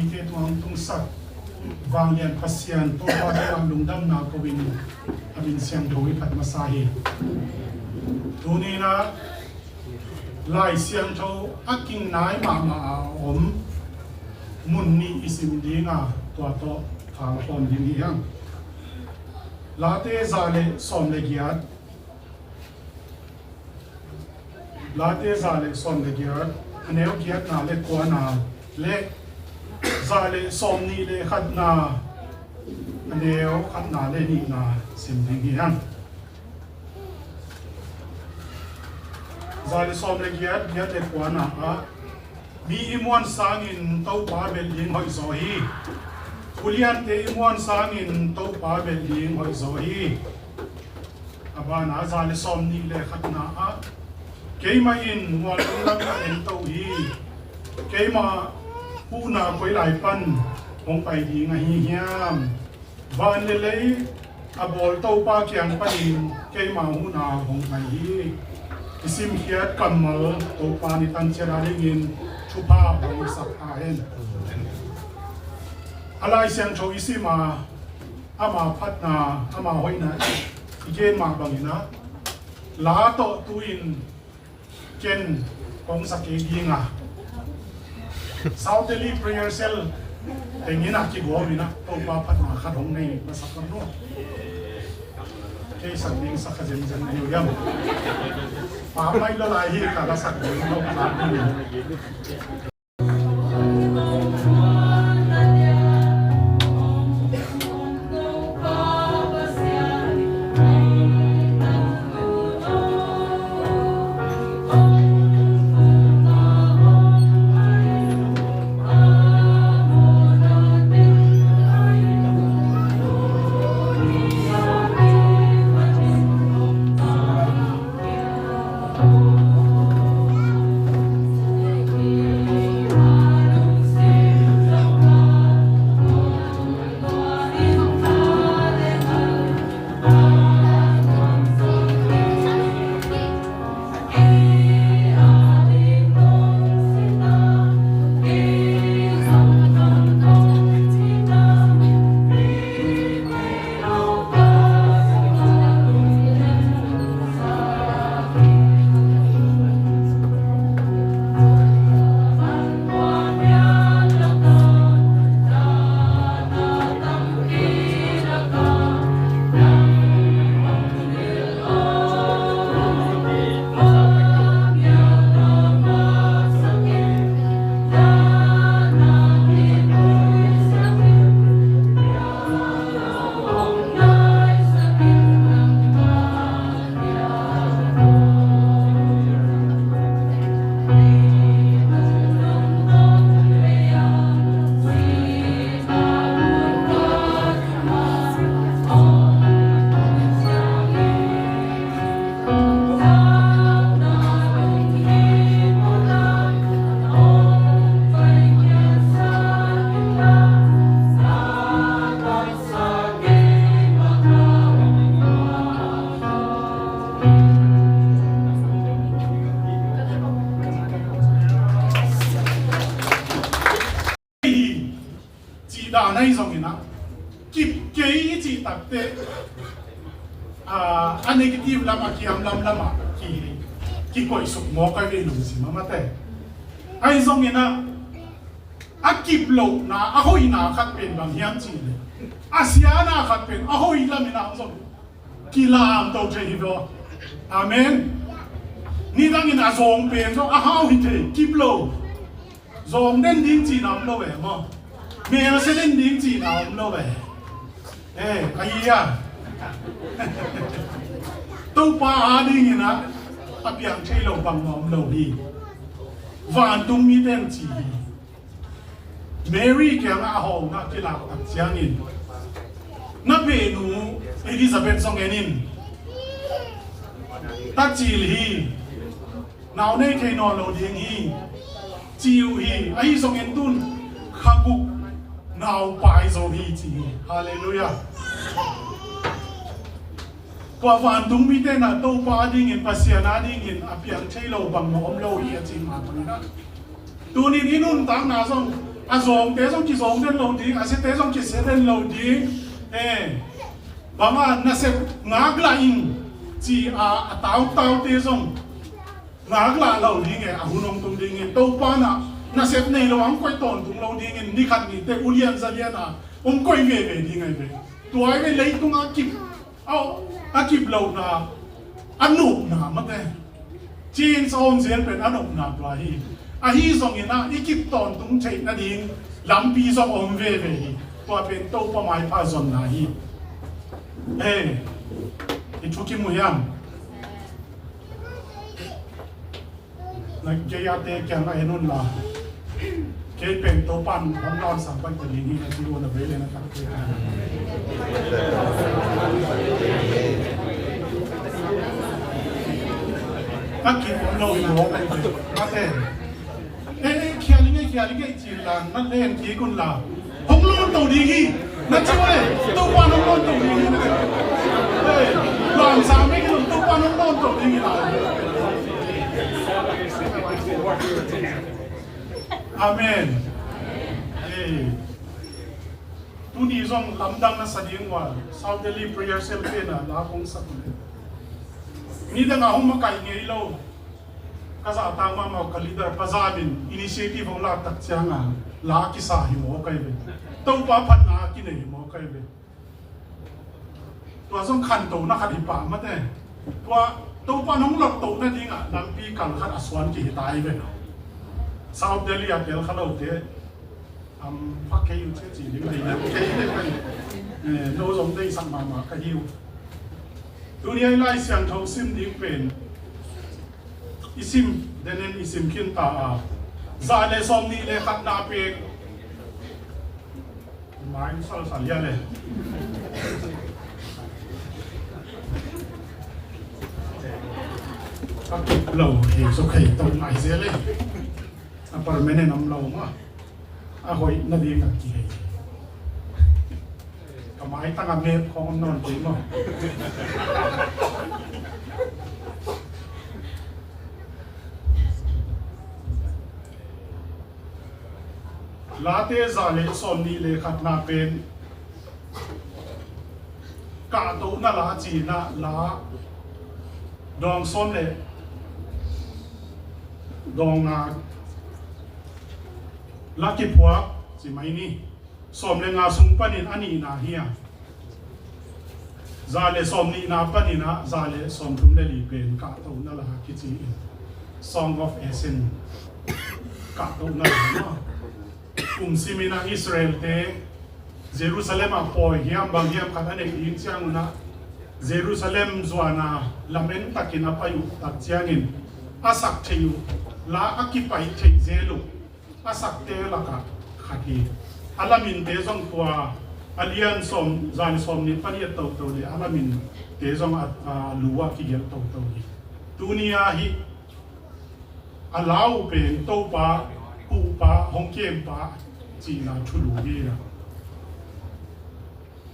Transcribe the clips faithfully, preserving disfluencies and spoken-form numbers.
Te tuang tungsak vanglian Pasian Topa tungah lungdamna ko-in a min siangtho i phat masa hi. Tuni-in ah Lai Siangtho a kinai mahmah a om mun nih i sim ding a, tua tawh kal khawm ding hi hang. Late za le sawm le giat, Late za le sawm le giat, a neu giatna le kuana le za le sawm nih le khatna, a neu khatna le nihna sim ding hi hang. Za le sawm le giat, giat le kuana ah, mi i muan sangin Topa belh ding hoih zaw hi. Uliante i muan sangin Topa belh ding hoih zaw hi. A bana za le sawm nih le khatna ah, keimah in mual lunglam ka en to hi. Keimah huhna koi lai pan hong pai ding ahi hiam? Van le lei a bawl Topa kiang panin keimah huhna hong pai hi. I simkhiat kammal Topa in i tan ciat a dingin thupha hong sak ta hen. A Lai Siangtho i sim a, ama phatna, ama hoihna i gen mah bangin ah, la tawh tu-in ken hong sa kei ding a, South Delhi Prayer Cell tengin ah kigawm in ah, Topa phatna khat hong nei masak lam lo. Kei sak ding sak kha zenzen ni uh hiam? Pa mai lo lai hi, ka la sak ding lo ka la ding. Cih dan ahi zongin ah, kip kei i cih takteh, a, a negative lam, a kiam lam lam ah ki, kikoihsuk mawk a, kei lungsim a mate. Ahi zongin ah, a kip lohna, a hoihna khat pen bang hiam cih leh, a siana khat pen a hoih lam in ah zong kilamto thei hi ve aw. Amen. Nidangin a zawng pen zong a hau hi thei, kip lo. Zawng den ding cihna om lo ve maw? Melse den ding cihna om lo ve. Eh, ahi a. Topa a dingin ah a piang thei lo bangmah om lo hi. Vantung mite in ci hi. Mary kiangah a hawmna kilak tak ciangin, na pehnu Elizabeth zong en in, ta cil hi, nau nei thei nawn lo ding hi, ci uh hi. Ahi zongin tun kha guk nau pai zo hi, ci hi. Halleluiah. Tua vantung mite in ah Topa a dingin, Pasian a dingin a piang thei lo bangmah om lo hi a ci mah bangin ah, tunin i nuntakna zong A zawngte zong kizawng den lo ding, a siate zong kisia den lo ding. Eh, bang a nasep ngaklah ing ci a, a tautaute zong ngaklah lo ding e, a hun hong tung ding e. Topa in ah nasep nei lo a hong koih tawntung lo dingin, ni khat ni teh ulian zalian a hong koih veve ding ahi ve. Tua ahi ve leitung a kip, a, a kip lohna, a nopna mate. Cin sa om zel pen a nopna tua hi. Ahi zongin ah i kip tawntung theih nading lampi zong om veve hi. Tua pen Topa maipha zonna hi. Eh, i thu kimu hiam? Na kei a te kiang a en un la. Kei pen Topa'n hong dawn sang pai ta ding hi na ci lo na vei le na tak te. Ka kip om lo i mawk ai te. Mate. Eh, eh, khia ling ei, khia ling ei, cin lan na len kik un la. Hong lawn to ding hi. Na ci ve, Topa'n hong lawn to ding hi. Eh, lam sa mei ki lo, Topa'n hong lawn to ding hi la. Amen. Eh. Tuni zong lamdang na sa ding ua, South Delhi Prayer Cell pen a la kong sak un. Nidang a hong makaih ngei lo. Ka zahtak mahmah ka leader Pa Zam in initiative hong lak tak ciang a la kisa hi mawk ai ve. Topa phatna a kinei hi mawk ai ve. Tua zong khantohna khat hi pah mate. Tua Topa nong lottoh nading a lampi kal khat a suan kihi ta ai ve. South Delhi a tel kha lote. Am, pha kei uh ci ci ding ding na kei ding ding. Eh, no zong deihsak mahmah ka hi uh. Tuni a i Lai Siangtho sim ding pen i sim, den in i sim khin ta a. Za le sawm nih le khatna pen. Mai salsal ia le. Ka kip lo hi so khei tong mai sia le. A permanent om lo ma. A hoih nading a kihei. Ka maitang a mep khong om nawn kei maw? Late za le sawm nih le khatna pen kahtohna la cihna la dawng sawm le dawng nga la kiphuak ci mai ni. Sawm le nga sung panin a nihna hi a, za le sawm nihna panin a za le sawm thum le li pen kahtohna la kici in, Song of Ascent kahtohna la maw. Kum simin a Israel te Jerusalem ah pawi hiam bang hiam khat a neih ding ciang un a, Jerusalem zuan a lamen takin a pai uh tak ciangin a sak theih uh la a kipaih theih zel uh a sakte lakah khat hi. A laminte zong tua a lian sawm, za le sawm nih pan i et toto le a laminte zong a, a lu ah kigelh toto hi. Tuni a hi a lau pen Topa, Puhpa, hong kempa cihna thulu hi.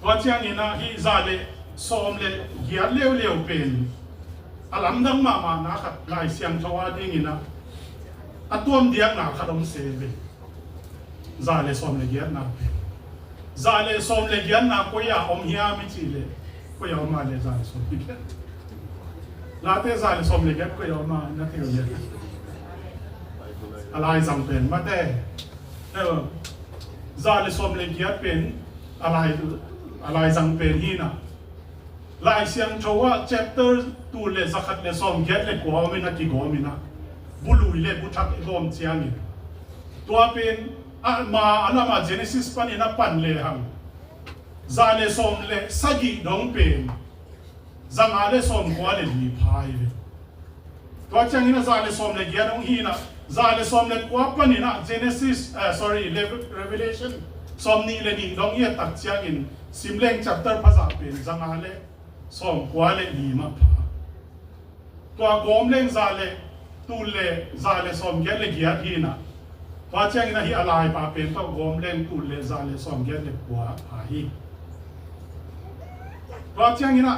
Tua ciangin a hih za le sawm le giat leuleu pen a lamdang mahmahna khat Lai Siangtho a dingin a, a tuamdiakna khat om se ve. Za le sawm le giatna pen. Za le sawm le giatna koi a om hiam i cih le koi a om a le za le sawm le giat. Late za le sawm le giat koi a om a na thei uh le. A laizang pen mate. Za le sawm le giat pen a lai, a laizang pen hi na. Lai Siangtho ah chapter tul le zakhat le sawm giat le kua om in a kigawm in a, bu lui le bu thak i gawm ciangin tua pen a ma a lam a Genesis panin a pan le hang za le sawm le sagih dong pen za nga le sawm kua le li pha hi ve. Tua ciangin a za le sawm le giat hong hi in a, za le sawm le kua panin a Genesis, eh, sorry, Le-, Revelation sawm nih le nih dong i et tak ciangin sim leng chapter pha zah pen za nga le sawm kua le li mah pha. Tua gawm leng za le tul le za le sawm giat le giat hi in a, tua ciangin a hi a laipa pen tawh gawm leng tul le za le sawm giat le kua pha hi. Tua ciangin a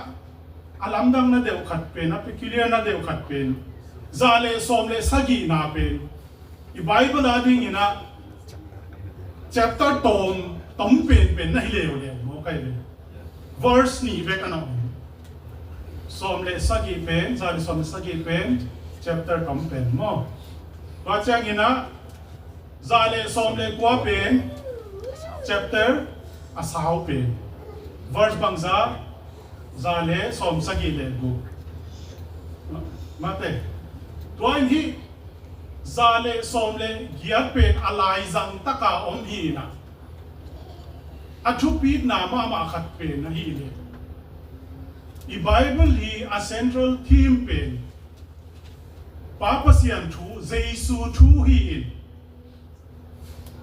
a lamdang na deuh khat pen, a peculiar na deuh khat pen, za le sawm le sagihna pen i Bible a dingin a Chapter tom, tom penpen na hi leuleu maw, kai ve. Verse nih bek a na om. Sawm le sagih pen, za le sawm le sagih pen chapter tom pen maw. Tua ciangin ah za le sawm le kua pen chapter a sau pen. Verse bangza, za le sawm sagih le guk. Mate. Tua in hih za le sawm le giat pen a laizang taka om hi-in ah, a thupitna mahmah khat pen ahih leh, i Bible hi a central theme pen Pa Pasian thu, Jesu thu hi-in,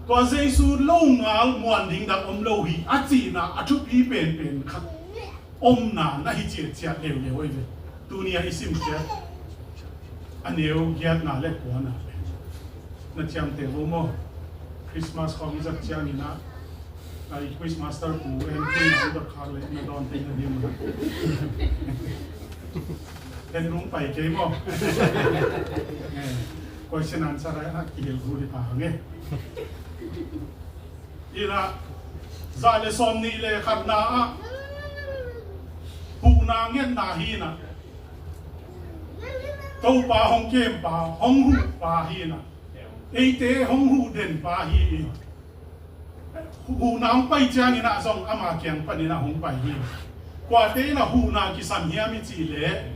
tua Jesu lo ngal muan ding dang om lo hi a cihna a thupi penpen khat omna na hi ciatciat leuleu ahi ve. Tuni a i sim ciat a neu giatna le kuana pen na ciamteh vo maw? Christmas khawng i zat ciangin ah, a i quiz master pu en kei na dot khak le na dawn tei na dim. En rung pai kei maw? Eh, question answer ai ah kihel gu di ta nge. Ina, za le sawm nih le khatna ah huhna ngetna hi-in ah, Topa hong kempa, hong huhpa hi-in ah, eite hong huh denpa hi-in, huhna hong pai ciangin ah zong ama kiang panin ah hong pai hi. Kuate in ah huhna kisam hiam i cih leh,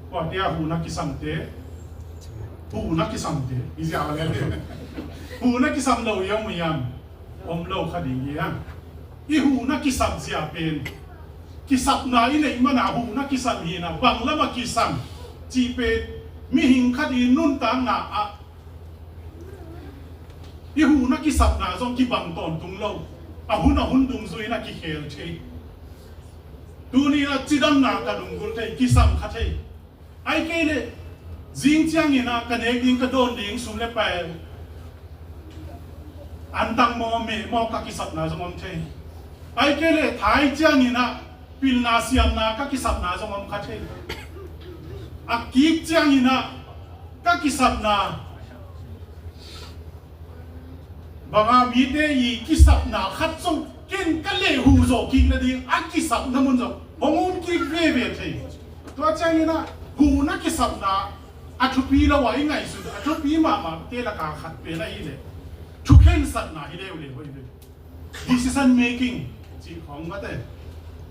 kuate ah huhna kisamte, huhna kisamte i zia le, huhna kisam lo i om hiam? Om lo kha ding hiam? I huhna kisam zia pen, kisapna i neih man ah huhna kisam hi-in ah, bang lam ah kisam cih pen mihing khat i nuntakna ah i huhna kisapna zong kibang tawntung lo. A hun a hun dungzui in ah kikhel thei. Tuni in ah cidamna ka lunggulh thei, kisam kha thei. Ahih kei leh zing ciangin ah ka nek ding, ka dawn ding sum le pai, antang maw, meh maw, ka kisapna zong om thei. Ahih kei leh thai ciangin ah pilna siamna ka kisapna zong om kha thei. A kik ciangin ah ka kisapna banga mite i kisapna khat zong ken ka leh huh zawh kik nading a kisapna mun zong hong um kik veve thei. Tua ciangin ah huhna kisapna a thupi lo a i ngaihsut a thupi mahmahte lakah khat pen ahih leh thukhensatna hi leuleu ahi ve. Decision making cih khawng mate.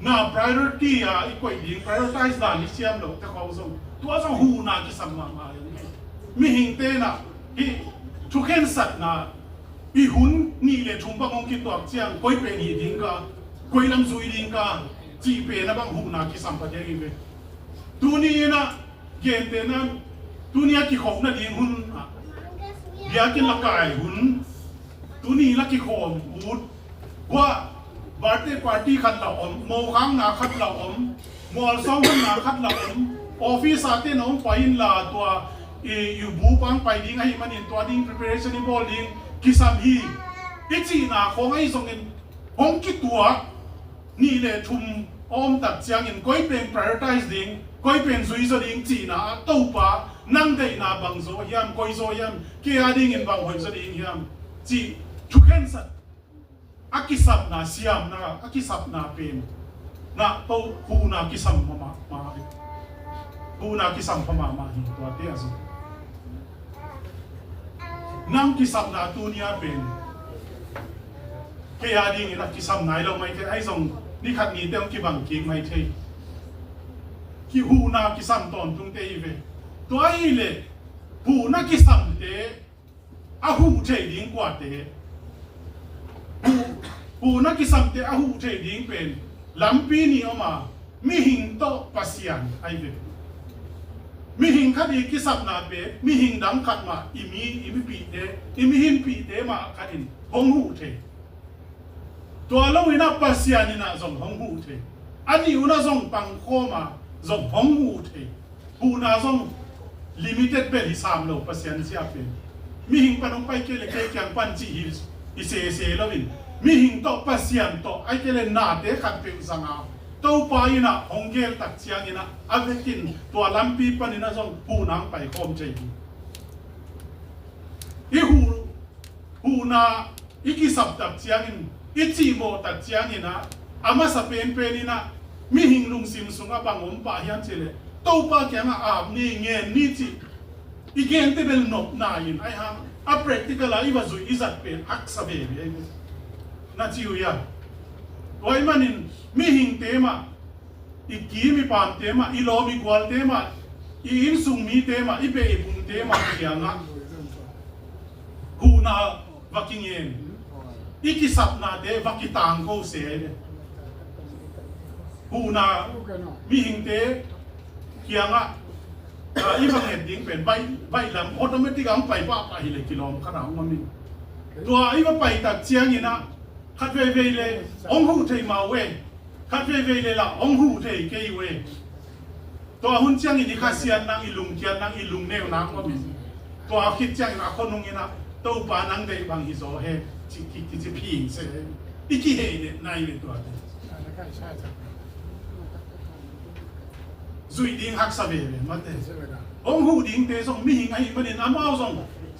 Na priority a i koih ding, prioritize dan i siam loh te khawng zong, tua zong huhna kisam mahmah hi. Mihingte in ah hih thukhensatna, i hun nih le thum bang hong kituak ciang koi pen hih ding ka, koi lam zui ding ka cih pen a bang huhna kisam pah ding hi ve. Tuni in ah gentehna in, tuni a kikhop nading hun ah, biakinn la kai hun, tuni la kikhawm ut, hua birthday party khat la om, mokhakna khat la om, mualsawng hunna khat la om, office a te na hong pai inla tua i, i bu pang pai ding ahih manin tua ding preparation i bawl ding kisam hi. I cihna khawng ahi zongin hong kituak nih le thum a om tak ciangin koi pen prioritize ding, koi pen zui zaw ding cihna ah Topa nang deihna bang zaw hiam, koi zaw hiam, kei a dingin bang hoih zaw ding hiam cih thukhensat a kisapna, siamna a kisapna pen na to huhna kisam mahmah hi. Huhna kisam pha mahmah hi tuate a zong. Nang kisapna tuni a pen kei a dingin a kisam nai lo mai thei, ahi zong ni khat ni te hong kibang kik mai thei. Kihuhna kisam tawntungte hi ve. Tua ahih leh huhna kisamte a huh thei ding kuate? Huh, huhna kisamte a huh thei ding pen lampi nih om a, mihing tawh Pasian ahi ve. Mihing khat i kisapna pen mihing dang khat mah, i mi, i mipihte, i mihinpihte mah khat in hong huh thei. Tua lo in a Pasian in a zong hong huh thei. A nih un a zong pangkhawm a zong hong huh thei. Huhna zong limited bel hi sam lo, Pasian zia pen. Mihing pan hong pai kei le kei kiang pan cih hi, hi sese lo in, mihing tawh, Pasian tawh, ahih kei le nate khat peuh zang a, Topa in a hong geel tak ciangin a, a vekin tua lampi panin a zong huhna hong paikhawm thei hi. I huh, huhna i kisap tak ciangin, i cihmawh tak ciangin ah, a masa penpen in ah, mihing lungsim sungah bang om pah hiam cih leh, Topa kiangah ap ni, ngen ni cih i gente bel nopna in, ahi hang a practical a i va zuih i zat pen haksa veve ahi ve. Na ci uh hiam? Tua ahih manin mihingte mah, i kim i pamte mah, i lawm i gualte mah, i innsung mite mah, i beh i bumte mah kiangah huhna va kingen, i kisapnate va kitangko se ahi ve. Huhna mihingte kiangah, ah, i va nget ding pen baih, baih lam automatic ah hong pai pahpah hi leh kilawm khat ah hong om in. Tua i va pai tak ciangin ah, khat veivei le hong huh thei mah uh e, khat veivei le lah hong huh thei kei uh e. Tua hun ciangin i khasiat nang, i lungkiat nang, i lungneu nang om in. Tua khit ciangin a khonung in ah, Topa nang deih bang hi zaw he, ci, ci, ci, ci phing se he. I kihei le nai le tua te. Zuih ding haksa veve mate. Hong huh dingte zong mihing ahih manin amau zong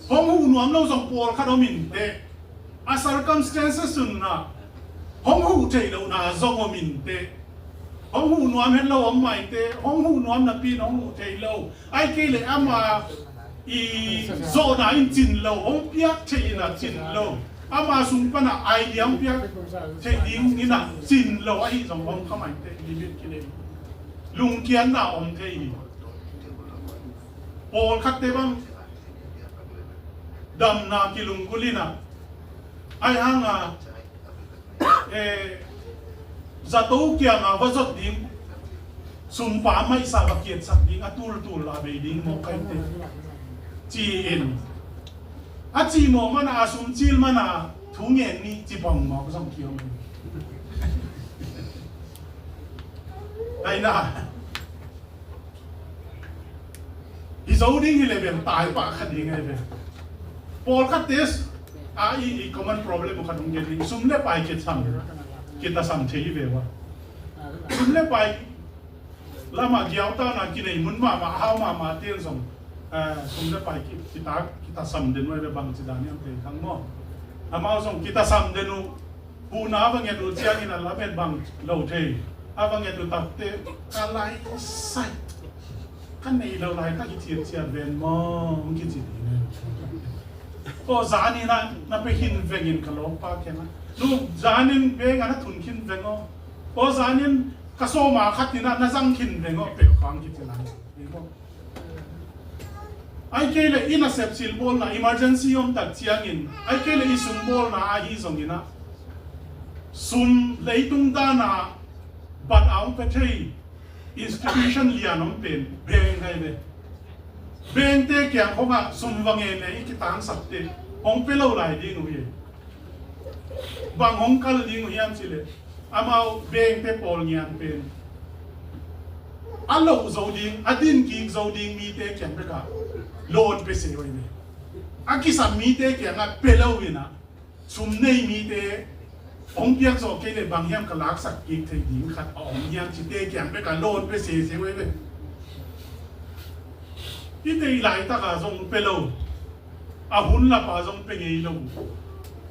hong huh nuam lo zong pawlkhat om in teh. A circumstances un ah hong huh theih lohna zong om in teh. Hong huh nuam het lo om mai teh, hong huh nuam napi in hong huh thei lo. Ahih kei leh ama i zawhna in cin lo, hong piak theih in ah cin lo. Ama sung pan ah idea hong piak theih ding in ah cin lo ahi zong om kha mai teh, limit kilei. Lungkiatna om thei hi. Pawlkhatte bang damna kilunggulh in ah, ahi hang a, eh, zato kiangah va zot ding, sumpa maihsa va kiatsak ding, a tultul a bei ding mawk kha hi teh, ci-in a cihmawh man a, a sum cil man a, thu ngen ni ci bang mawk zong kiom hi. Ahi na. Hi zo ding hi leh bel tai pah kha ding ahi ve. Pawlkhatte a i, i common problem uh khat hong gen ding. Sum le pai kitasam, kitasam thei hi ve ua. Sum le pai lamah giautana kinei mun mahmah, hau mahmah ten zong, eh, sum le pai ki, kita, kitasam den uh ahi ve, bangci dan hiam thei khang maw. Amau zong kitasam den uh. Huhna a va nget uh ciangin a lamet bang lo thei. A va nget uh takte ka laisai. Ka nei lo laitak hi ciatciat ven maw, hong kici ding e. Aw zanin ah na pia khin vengin ka lawmpa kiangah. Nu zanin beng ah na thun khin veng aw. Aw zanin ka sawma khat in ah na zang khin veng aw, peuh khang kici lai. Ahih kei leh i nasep silbawlna emergency om tak ciangin, ahih kei leh i sumbawlna ahi zongin ah, sum leitung dana bat a hong pia thei institution lian om pen bank ahi ve. Bankte kiang khawngah sum va ngen le i kitangsakte hong pia lo lai ding uh hi. Bang hong kal ding uh hiam cih leh, amau bankte pawl ngian pen a loh zo ding, a din kik zo ding mite kiang bekah loan pia se uh ahi ve. A kisam mite kiangah pia lo in ah, sum nei mite hong piak zawh kei leh bang hiam ka laksak kik theih ding khat a om hiam cite kiang bekah loan pia se se uh ahi ve. I deih laitak a zong pia lo. A hun lap a zong pia ngei lo.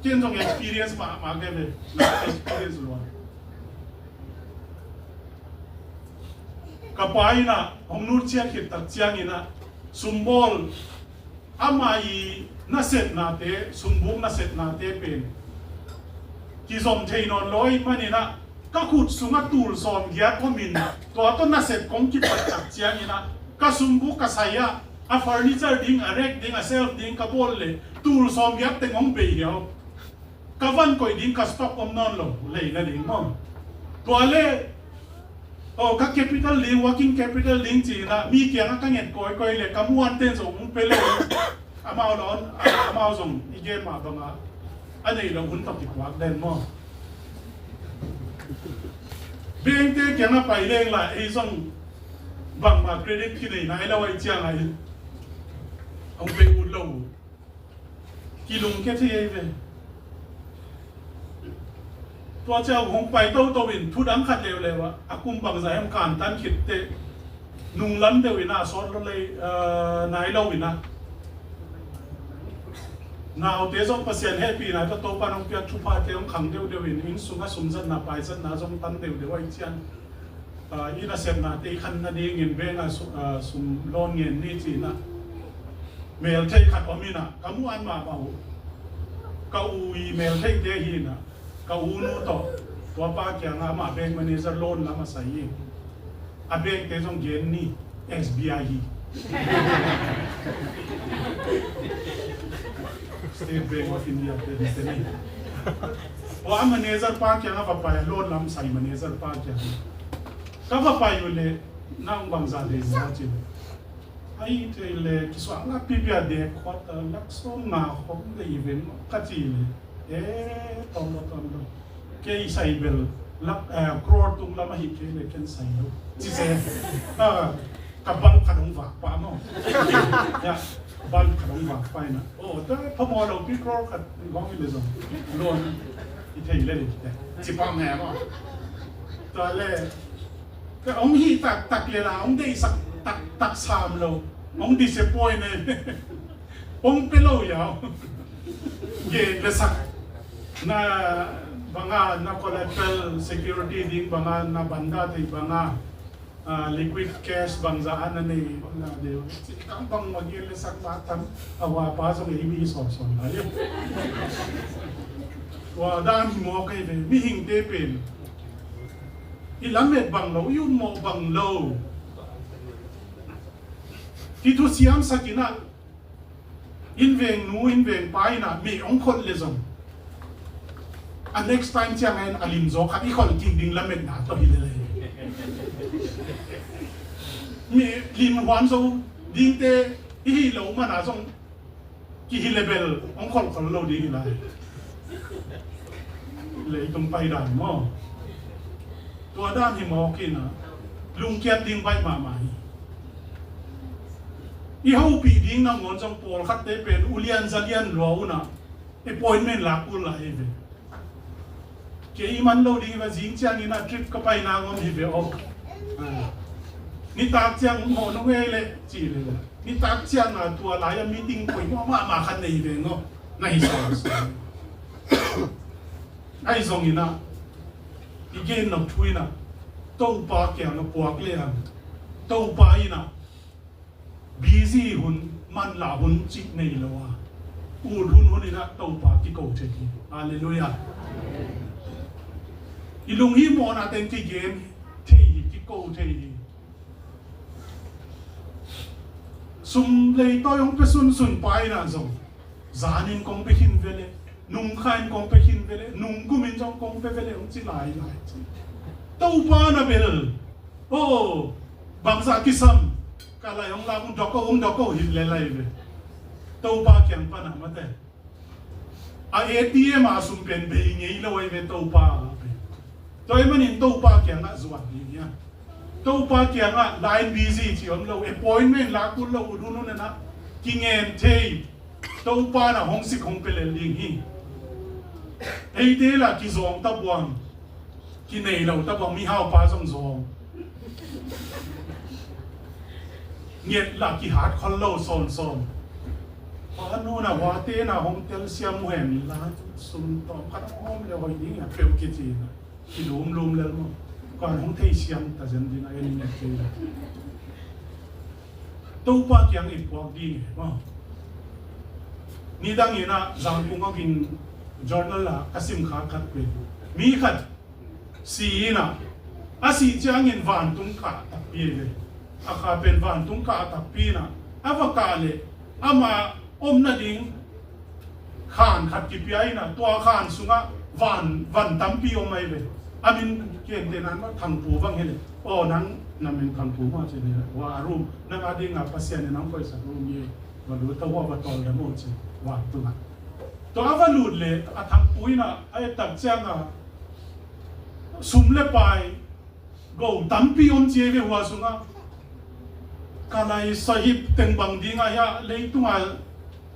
Ken zong experience mahmah ka hi ve. Experience lua. Ka pa in ah hong nutciat khit tak ciangin ah, sumbawl, ama i nasetnate, sumbuk nasetnate pen kizom thei nawn lo ahih manin ah, ka khut sungah tul sawmgiat om in, tua tawh nasep kong kipat tak ciangin ah, ka sumbuk ka sai ah, a furniture ding, a rack ding, a shelf ding ka bawl leh tul sawmgiat teng hong bei hiau. Ka van koih ding ka stock om nawn lo, lei nading maw. Tua leh, aw, ka capital ding, working capital ding ci-in ah, mi kiangah ka nget kawikawi leh ka muanten zong hong pia lo. Amau lawn, amau zong i gen mah bangah a neih loh hun tawh kipuak den maw. Bankte kiangah pai leng lah ei zong bangmah credit kinei nai lo ahih ciangah hong pia ut lo uh. Kilungkia thei ahi ve. Tua ciang hong pai toto in, thu dang khat leuleu ah, a kum bangzah hiam kantan khit teh, nunglam deuh in ah, sawt lo lei, eh, nai lo in ah, Naute zong Pasian hehpihna tawh Topa nong piak thuphate hong khang deuhdeuh in, inn sungah sumzatna paizatna zong tam deuhdeuh ahih ciang, ah, i nasepnate i khan nadingin bank ah su-, ah, sum loan ngen ni ci-in ah, melthei khat om in ah, ka mu an mahmah uh. Ka u i meltheite hi in ah, ka u nu tawh tua pa kiangah amah bank manager loan lam a sai hi. A bankte zong gen ni, S B I hi. State Bank of India te, te ni. Tua manager pa kiangah va pai, loan lam sai manager pa kiangah. Ka va pai uh leh, nang bangzah deih na ci. Ahih kei leh kisuah ngah pipi a, dek khuat a lak sawm nga khawng deih veng ka ci leh, eh, tawm lo, tawm lo. Kei sai bel lak, eh, crore tung lam ahih kei leh ken sai lo ci se. Ah, ka bulb khat hong vak pah maw. Ya, bulb khat hong vak pah in ah, oh, tua phamawh lopi crore khat hong hi leh zong loan i thei lel hi teh ci pah nge maw. Tua leh ka hong hih taktak leh la, hong deihsak taktak sam lo, hong disappoint e. Hong pia lo hiau. Gen le sak. Na bang a na collateral security ding bang a, na banda thei bang a, ah, liquid cash bangzah a na nei bang a deuh. Ci kang bang mah gen le sak mah tam. A hua pa zong ei mi sawsawm lai. Tua dan hi mawk ei ve, mihingte pen. I lamet bang lo, i ummawh bang lo. Kithusiamsak in ah, inn veng nu, inn veng pa in ah meh hong kholh leh zong, a next time ciangin a limzaw khat i kholh kik ding lametna tawh hi lel hi. Meh limhuan zo dingte i hih loh man a zong, kihih leh bel hong kholhkholh lo ding hi lai. Leitung paidan maw. Tua dan hi mawk in ah, lungkiat ding baih mahmah hi. I hopih ding nangawn zong pawlkhatte pen ulian zalian lua un ah appointment lak kul lai hi ve. Kei i man lo ding hi va, zing ciangin a trip ka pai nang om hi ve aw. Ah. Nitak ciang mawh nong ei leh ci leh, nitak ciang a tua lai a meeting poimawh mahmah khat nei hi ve ngaw. Na hi sawm sawm. Ahi zongin ah, i gen nop thu in ah, Topa kiang a puak leh ang, Topa in ah busy hun, manlah hun cih nei lo a, ut hun hun in ah Topa kiko thei hi. Halleluiah. I lunghimawhna teng kigen thei hi, kiko thei hi. Sum leitawi hong pia sunsun pa in ah zong, zanin kong pia khin ve leh, nungkha in kong pia khin ve leh, nungkum in zong kong pia ve leh hong ci lai lai ci. Topa na bel, oh, bangzah kisam, ka lai hong lak hong dawk o, hong dawk o hi lel lai ve. Topa kiang pan a mate, a ATM a sum pen bei ngei lo ahi ve Topa. Tua ahih manin Topa kiangah zuan ding hi a. Topa kiangah line busy ci om lo, appointment lak kul lo, ut hun hun in ah kingen thei. Topa in ah hong sik hong pia lel ding hi. Eite lah kizawng tabuang, kinei lo tabuang, mihau pa zong zawng. Nget lah kihat khol lo sawnsawn. Hua nu in ah huate in ah hong telsiam uh hen la, sum tawm khat hong om leh hoih ding a peuh kici in ah, kilumlum lel maw. Kuan hong theisiam ta zen ding a, en nget kei la. Topa kiang i puak ding e maw. Nidang in ah Zangkung a ging journal ah ka sim kha khat pen, mi khat si in ah, a sih ciangin vantung kah takpi ve. A kha pen vantung kah takpi in ah, a va kah leh ama om nading khan khat kipia in ah, tua khan sungah van, van tampi om ahi ve. A min kente nan mah Thangpu bang hi leh, aw, nang na min Thangpu mah ci leh, hua a room, nang a dingah Pasian in nang koihsak room hi, va lut ta, hua va tawldam o ci, vantung ah. Tua a va lut leh a Thangpu in ah a et tak ciangah sum le pai go tampi om ci hi ve hua sungah. Ka lai sahib teng bang ding a hia, leitungah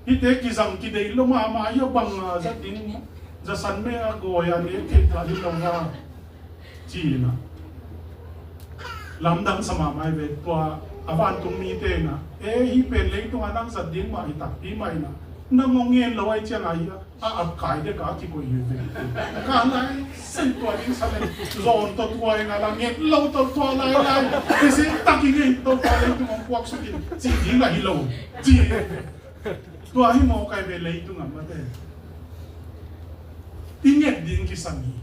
hihte kizang kideih lo mahmah hia, bang a zat ding, zasan me a gawi a ne thei ta hi lo nga ci in ah. Lamdang sa mahmah hi ve. Tua a vantung mite in ah, e, hih pen leitungah nang zat ding mah hi takpi mah in ah, Nang hong ngen lo ahih ciangin a, a ap kai dek a kikoih hi ve. Ka lai sen tua ding sa le, zawn tawh tua ing a la, nget lo tawh tua lai lai. Kisi tak i ngei, Topa leitung hong puak suk in, ci ding la hi lo. Ci. Tua hi mawk ai ve leitung a mate. I nget ding kisam hi.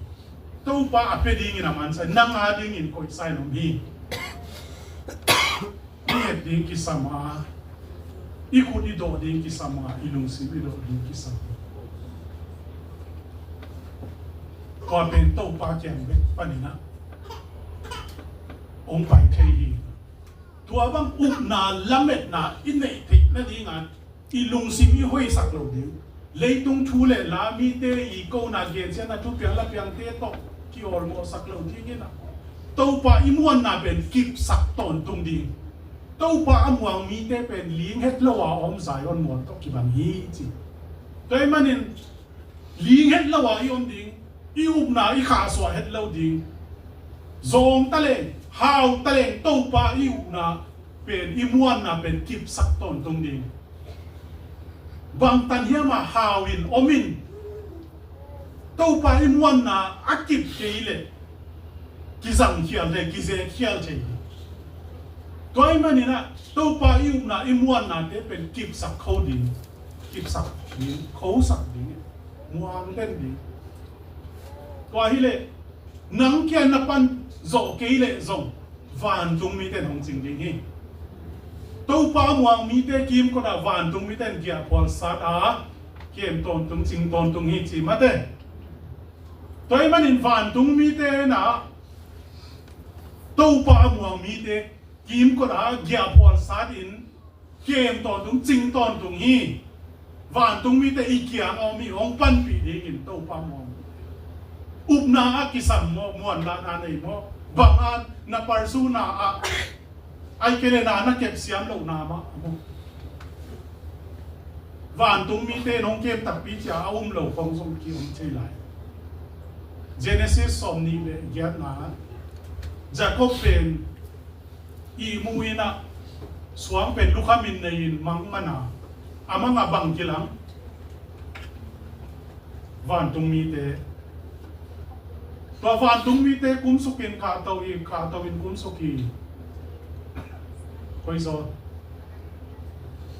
Topa a pia dingin a mansa, nang a dingin koihsa in om hi. I nget ding kisam a, i khut i dawh ding kisam a, i lungsim i dawh ding kisam. Tua pen Topa kiang bek panin a hong pai thei hi. Tua bang upna lametna i neih theih nading a, i lungsim i hoihsak lo ding. Leitung thu le la, mite i kohna, gensiatna, thupiang lapiangte tawh kiawlmawhsak lo dingin a, Topa i muanna pen kipsak tawntung ding. Topa a muang mite pen ling het lo a om Zion mual tawh kibang hi ci. Tua ahih manin ling het lo a i om ding, i upna i khahsuah het lo ding. Zawng taleng, hau taleng, Topa i upna pen, i muanna pen kipsak tawntung ding. Bangtan hiam a hau in, om in, Topa i muanna a kip kei leh kizang khial thei, kizek khial thei. Tua ahih manin a, Topa i upna, i muannate pen kipsak kho ding, kipsak ding, khosak ding, muang den ding. Tua hi leh, nang kia na pan zawh kei leh zong, vantung mite in hong cing ding hi. Topa muang mite kimkot ah vantung mite in giahphual sat a, kem tawntung, cing tawntung hi ci mate. Tua ahih manin vantung mite in a, Topa a muang mite kimkot a giahphual sat in kem tawntung, cing tawntung hi. Vantung mite i kiang a om hi, hong panpih dingin Topa muang. Upna a kisam maw, muanlahna nei maw, bang a na parsuna ah ai kei le na na kep siam lohna mah maw. Vantung mite in hong kem takpi cia a um lo khong zong ki-om thei lai. Genesis sawmnih le giatna, Jacob pen ihmu in a, suang pen lukhamin nei in mang man a, a mang a bang kilang. Vantung mite. Tua vantung mite kumsuk in kahto hi, kahto in kumsuk hi. Koi zaw?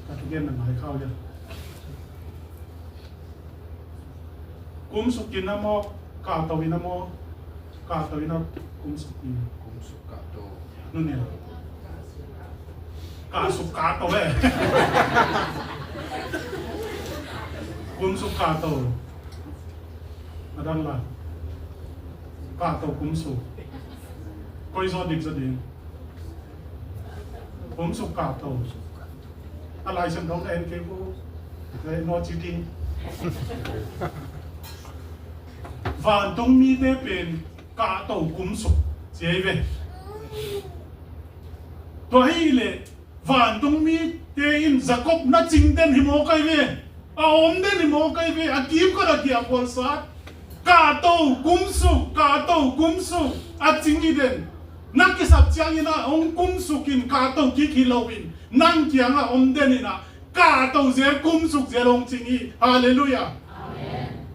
Ka thugen na ngai khau ya. Kumsuk in a maw, kahto in a maw, kahto in a kumsuk in. Kumsuk kahto. Nune. Kahsuk kahto eh. Kumsuk kahto. Adang la. Kahto kumsuk. Koi zaw dik zaw ding. Kumsuk kahto. A Lai Siangtho na en kei ko. Vantung mite pen kahto kumsuk ci hi ve. Tua hi leh vantung mite in Jacob na cing den hi mawk ai ve. A om den hi mawk ai ve. A kimkot a giahphual sat. Kahto kumsuk, kahto kumsuk a cing hi den. Na kisap ciangin a hong kumsuk in kahto kik hi lo in, nang kiang a om den in a kahto zel, kumsuk zel hong cing hi. Halleluiah. Amen.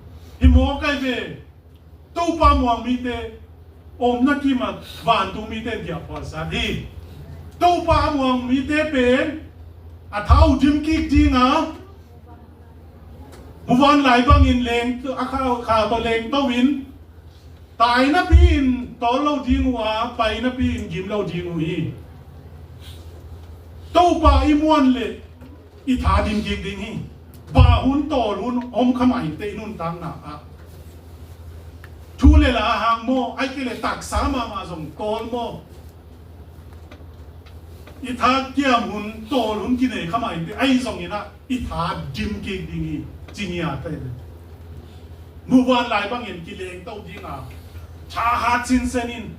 Hi mawk ai ve. Topa muang mite omna kim a vantung mite in giahphual sat hi. Topa muang mite pen a thau dim kik ding a, muvanlai bangin leng, a kha, kha tawh lengto in, tai napi in tawl lo ding uh a, pai napi in gim lo ding uh hi. Topa i muan leh i tha dim kik ding hi. Bah hun, tawl hun om kha mah inteh i nuntakna ah. Thu le la hang maw, ai kei le taksa mahmah zong tawl maw. I tha kiam hun, tawl hun kinei kha mah inteh, ahi zongin ah i tha dim kik ding hi. Ci ngiat hi. Muvanlai bangin kilengto ding a, thahat sinsen in,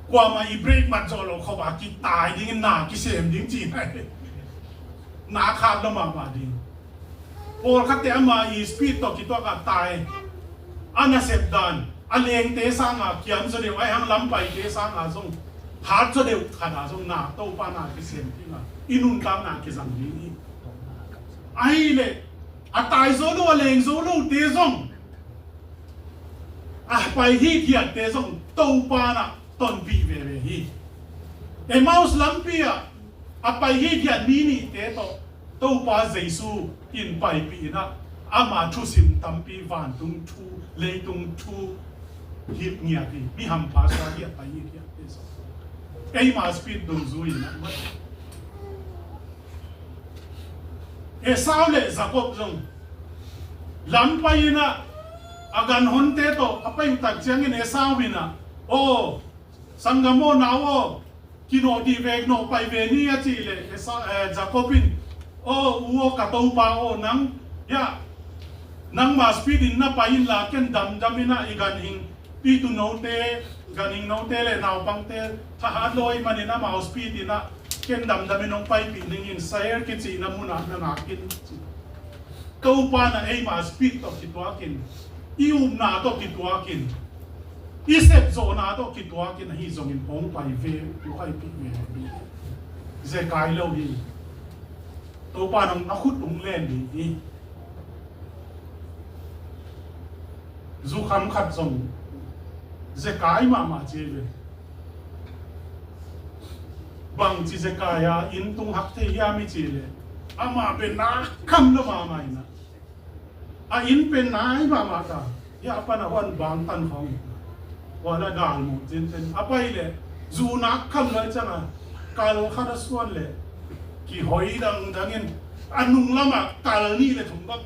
kuamah i break mat zawh loh khop a kitai dingin na kisem ding ci nai. Na khat lo mahmah ding. Pawlkhatte ama i speed tawh kituak a tai. A nasep dan, a lengte sanga kiam zaw deuh, ahi hang lampaite sanga zong hat zaw deuh khat a zong na Topa na kisem ding a, i nuntakna kizang ding hi. Ahih leh a tai zo lo, a leng zo lote zong, a pai hithiatte zong Topa in ah tonpih veve hi. Emmaus lampi ah a pai hithiat mi nihte tawh Topa Jesu in paipih in ah, ama thusim tampi, vantung thu, leitung thu, hilh ngiat hi. Mi hampha suak hi, a pai hithiatte zong. Emmaus speed dungzui in ah, Esau le Jakob zong lam pai in ah, a ganhonte tawh a pai uh tak ciangin Esau in ah, "Aw, sanggam aw, nau aw, kinawh dih vek, nawh pai ve ni," a cih leh Esau, eh, Jakob in, "Aw, u aw, ka topa aw, nang, ya, nangma speed in na pai inla, ken damdam in ah i ganhing, i tuunote, ganhingnote le naupangte thahat lo ahih manin amau speed in ah ken damdam in hong paipih ning in, Seir kici na mun ah na ngak in," ci. Topa in ah eima speed tawh kituakin, i upna tawh kituakin, i sepzawhna tawh kituakin ahi zongin hong pai ve, hong paipih ve. Zekai lo hi. Topa in ah khut hong len ding hi. Zukham khat zong zekai mahmah ci ve. Bangci zekai a inn tung hak thei hiam i cih leh, amah pen na kham lo mahmah in ah, a inn pen nai mahmah ta. Hia pan a huan bang tan khawng. Huan a gal muh cincin a pai leh, zu nak kham lo ciang a, kal khat a suan leh, kihoi dangdang in, a nung lamah kal nih le thum bang.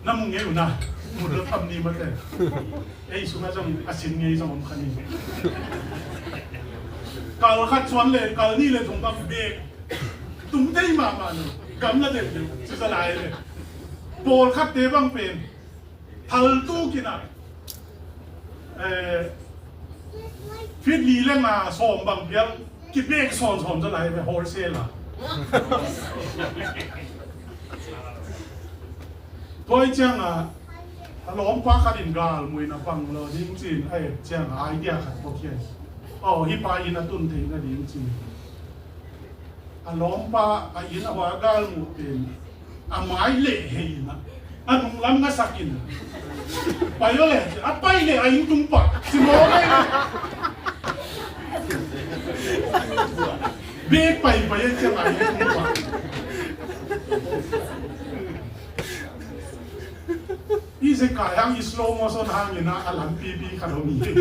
Na mu ngei uh na, mu lo tham ni mate. Ei sungah zong a sin ngei zong om kha ni. Kal khat suan leh, kal nih le thum bang bek. Tum thei mahmah lo, gamla deuhdeuh, ci za lai le. Pawlkhatte bang pen, thal tuk in ah, eh, feet li le nga sawm bang pial, kibek sawmsawm za lai le, wholesale a. Tua ciang a, a lawmpa khat in gal muh in a pang lo ding ci-in a et ciang a, idea khat pawh khia. Aw, hih pa inn a tun theih nading ci-in. A lawmpa a inn a hua gal muh pen, a mai leh hei in ah, a nung lam ngasak in, "Pai aw leh," a pai leh a inn tung pah, ci mawk ei. Bek paipai a ciang a inn tung pah. I zekai hang, i slow motion hang in ah a lampipi khat om hi.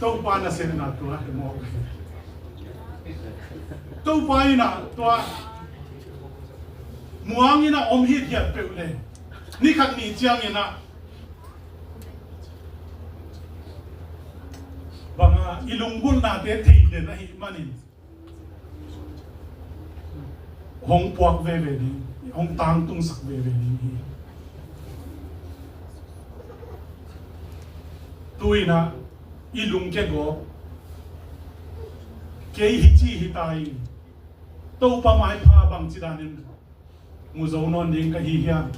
Topa nasepna tua hi mawk. Topa in ah tua muang in ah om hithiat peuh le, ni khat ni ciang in ah bang a, i lunggulhnate thei den ahih manin hong puak veve ding, hong tangtungsak veve ding hi. Tu in ah i lungkia gawp, kei hi ci hi ta in, Topa maipha bangci danin mu zo nawn ding ka hi hiam?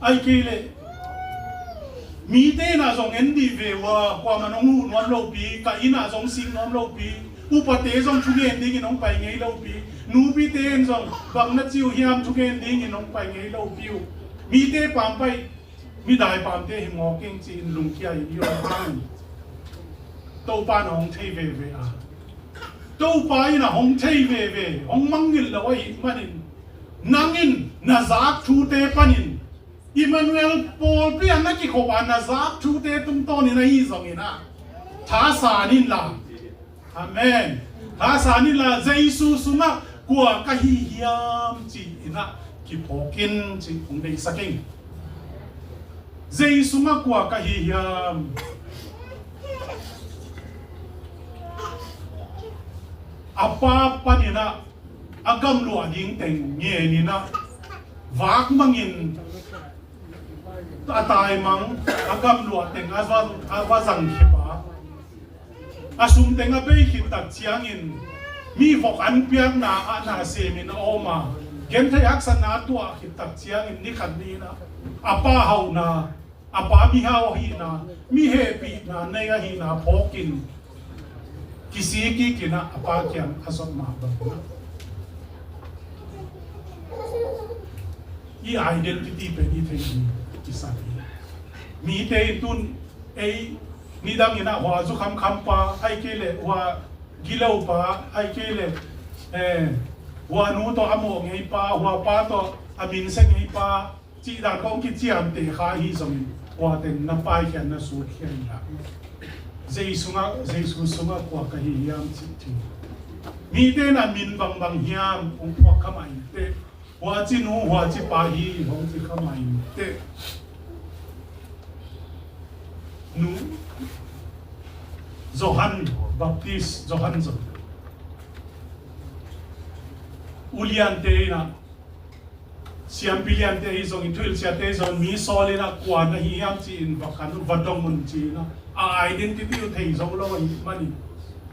Ahih kei leh mite in ah zong en dih ve uh a, kuamah in hong huh nuam lopi, ka inn ah zong sik nuam lopi, upate zong thungen dingin hong pai ngei lopi, nupite in zong bang na ci uh hiam, thungen dingin hong pai ngei lopi uh. Mite pampai, midai pamte hi mawk ing ci-in lungkia in i om hang, Topa in hong thei veve a. Topa in ah hong thei veve, hong mangngilh lo ahih manin, nang in na zak thute panin, Emmanuel pawlpi a na kikhop a na zak thute tungtawnin ahi zongin ah, thasan inla. Amen. Thasan inla, Jesu sungah kua ka hi hiam ci-in ah kiphawk in ci hong deihsak ing. Jesu sungah kua ka hi hiam? A Pa panin ah a gamluah ding teng ngen in ah, vak mangin a taimang, a gamluah teng a va, a va zang khip a, a sum teng a bei khit tak ciangin, mi vok an piakna ah na semin a om a, gentheih haksatna a tuah khit tak ciangin, ni khat ni in ah a Pa hauhna, a Pa mihau ahihna, mi hehpihna nei ahihna phawkin, Kisik kik in ah a pa kiang a zot mah bang in ah i identity pen i thei hi. Kisam hi. Mite in tun ei nidang in ah hua zu khamkham pa, ahih kei leh hua gilo pa, ahih kei leh eh, hua nu tawh a mawh ngei pa, hua pa tawh a min sia ngei pa, cih dan kong kiciamteh kha ahi zongin, kua teng na paikhiat na sutkhia in ah, Jesu sungah, Jesu sungah kua ka hi hiam cih thei. Mite in ah min bangbang hiam hong phuak kha mah in teh, huaci nu huaci pa hi hong ci kha mah in teh. Nu Johan, Baptist Johan zong, uliante in ah, siampi liante ahi zongin, thuhilhsiate ahi zongin, mi sawl in ah kua na hi hiam ci-in va khan un, va dong un ci-in ah, a identity uh thei zo lo ahih manin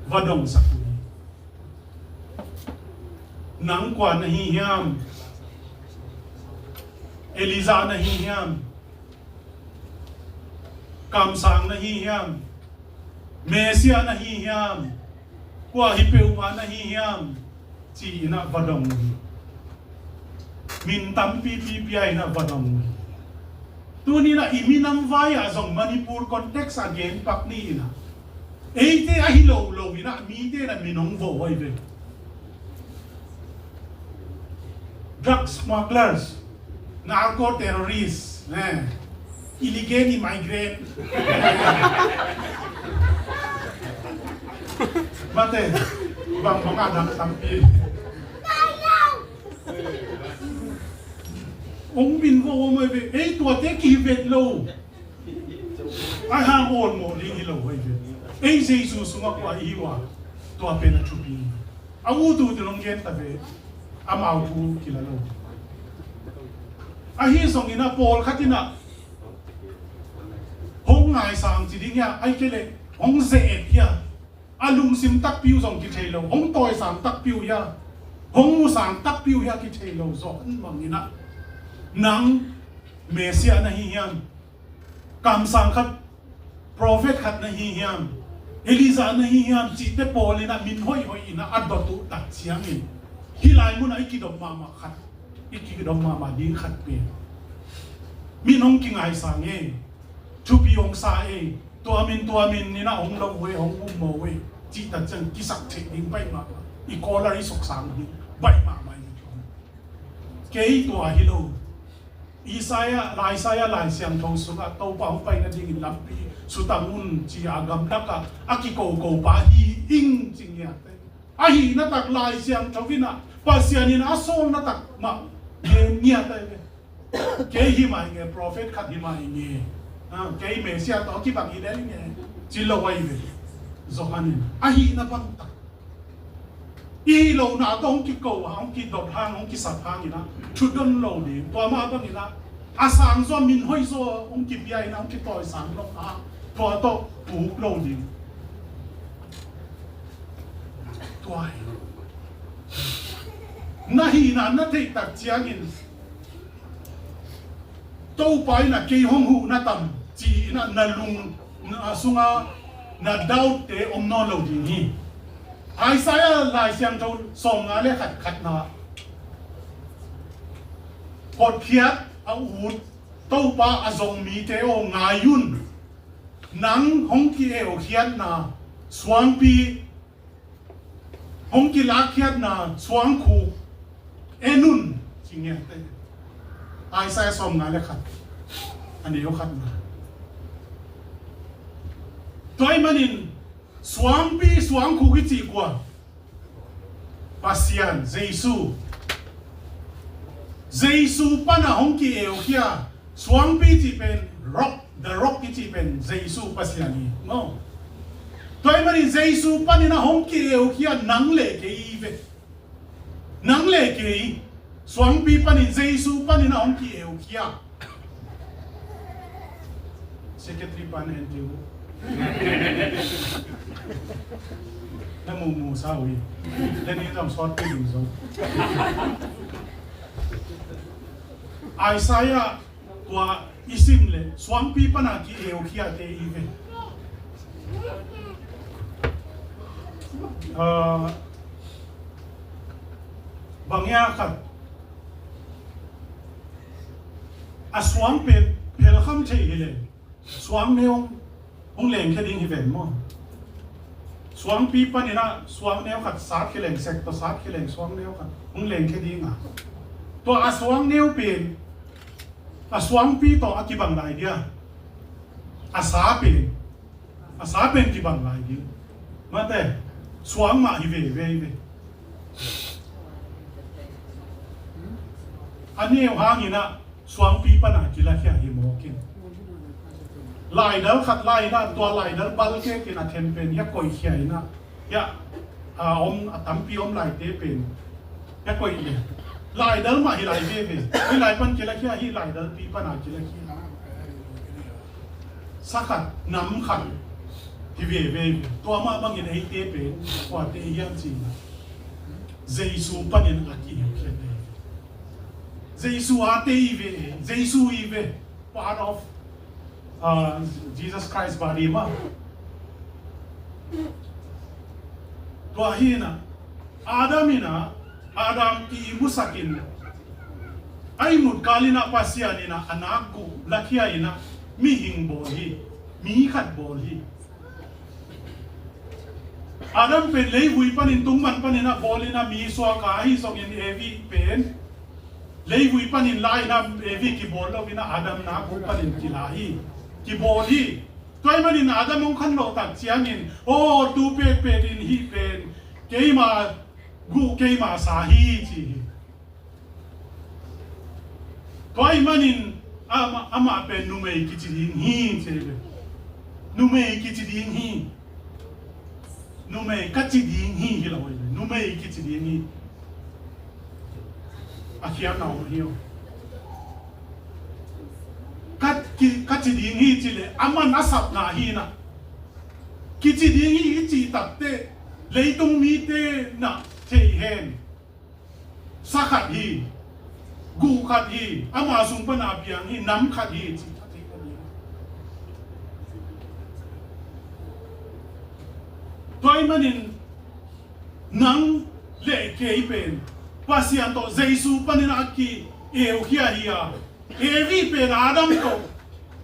va dongsak uh hi. Nang kua na hi hiam? Elijah na hi hiam? Kamsang na hi hiam? Messiah na hi hiam? Kua hi peuhmah na hi hiam? Ci-in ah va dong uh hi. Min tampipi pia in ah va dong uh hi. Tuni in ah i minam vai ah zong Manipur context a gen pak ni in ah, eite ahi lo lo in ah mite in ah min hong vo uh hi ve. Drug smugglers, narco terrorists, eh, illegal immigrant. Mate, bang bang a dang tampi. Hong min vo om uh hi ve, ei tuate kihi vet lo. Ai hang on mawh ding hi lo uh hi ve. Ei Jesu sungah kua i hi uh a, tua pen a thupi. A utut in hong gen ta ve, amau thu kila lo. Ahi zongin ah pawlkhat in ah hong ngaisang ci ding hia, ahih kei leh hong ze-et hia, a lungsim takpi uh zong kithei lo, hong tawisang takpi uh hia, hong musang takpi uh hia kithei lo zawh bang in ah, nang Messiah na hi hiam? Kamsang khat, prophet khat na hi hiam? Elijah na hi hiam? Cihte pawl in ah min hoihhoih in ah a dot uh tak ciangin, hih lai mun ah i kidop mahmah khat, i kidop mahmah ding khat pen, min hong kingaisang e, thupi hong sa e, tua min tua min in ah hong lo uh e, hong um maw e, cih tak ciang kisak theih ding baih mahmah, i collar i suksang ding baih mahmah in. Kei tua hi lo. Isaiah, Lai Isaiah Lai Siangtho sungah Topa hong pai nadingin lampi sutang un ci-a gamlak ah a kikoko pa hi ing ci ngiat. Ahihna tak Lai Siangtho in ah Pasian in a sawlna tak mah gen ngiat ahi ve. Kei hi mah ing e, prophet khat hi mah ing e. Ah, kei Messiah tawh kibang hi lel ing e, ci lo ahi ve. Johan in ahihna bang tak i hih lohna tawh hong kiko hang, hong kidot hang, hong kisap hang in ah thudon lo ding. Tua mah bang in ah a sang zaw, min hoih zaw hong kipia in ah hong kitawisang lo a, tua tawh puk lo ding. Tua hi. Na hihna na theih tak ciangin Topa in ah kei hong huh na tam ci-in ah na lung, na sunga na doubt-te om nawn lo ding hi. Isaiah Lai Siangtho sawmnga le khat khatna, hotkhiat a ut Topa a zong mite aw, ngai un. Nang hong ki-eukhiatna suangpi, hong kilakkhiatna suangkhuk en un ci ngiat e. Isaiah sawmnga le khat, a neu khatna. Tua ahih manin suangpi suangkhuk i cih kua? Pasian, Jesu. Jesu pana hong ki-eukhia, suangpi cih pen rock, the rock i cih pen Jesu Pasian hi maw. Tua ahih manin Jesu panin a hong ki-eukhia nang le kei ve. Nang le kei, suangpi panin, Jesu panin a hong ki-eukhia. Secretary pan en tiu. Na mumu sa uh hi. Lenin zong sawt pi ding zong. Isaiah tua i sim le suangpi pana ki-eukhiate i ve. Ah, bang hia khat, a suang pen phelkham thei hi leh suang neu hong lengkhia ding hi ven maw? Suangpi panin ah suang neu khat sat khia leng, sek tawh sat khia leng suang neu khat hong lengkhia ding a, tua a suang neu pen a suangpi tawh a kibang lai dia, a sa pen a sa pen kibang lai ding. Mate, suang mah hi veve hi ve. A neu hangin ah suangpi pana kilakhia hi mawk in. Laidal khat lai in ah tua laidal balkek in a then pen hia koihkhia in ah, hia a om, a tampi om laite pen hia koih le, laidal mah hi lai veve. Hih lai pan kilakhia, hih laidalpi pana kilakhia. Sa khat, nam khat hi veve hi. Tua mah bangin eite pen kuate hiam cih leh Jesu panin a ki-eukhiat hi. Jesu ate hi ve, Jesu hi ve, part of, uh, Jesus Christ body mah. Tua hi in ah Adam in ah, Adam i musak in, a ihmut kal in ah Pasian in ah a nak guh lakhia in ah mihing bawl hi, mi khat bawl hi. Adam pen leivui panin, tungman panin ah bawl in ah mi suak a, ahi zongin Evi pen leivui panin la in ah Evi kibawl lo in ah Adam nak guh panin kila hi, kibawl hi. Tua ahih manin Adam hong khanlawh tak ciangin, aw, tu pekpek in hih pen keima guh keima sa hi, ci hi. Tua ahih manin amah, amah pen numei kici ding hi, ci hi. Numei kici ding hi. Numei ka ci ding hi, hi lo hi. Numei kici ding hi. A khiatna om hi aw. Ka, ki, ka ci ding hi ci leh, aman a sapna hi in ah. Kici ding hi i cih takteh, leitung mite na thei hen. Sa khat hi, guh khat hi, ama sung pana piang hi, nam khat hi, ci khat hi. Tua ahih manin nang le kei pen Pasian tawh Jesu panin a ki-eukhia hi a, Evi pen Adam tawh,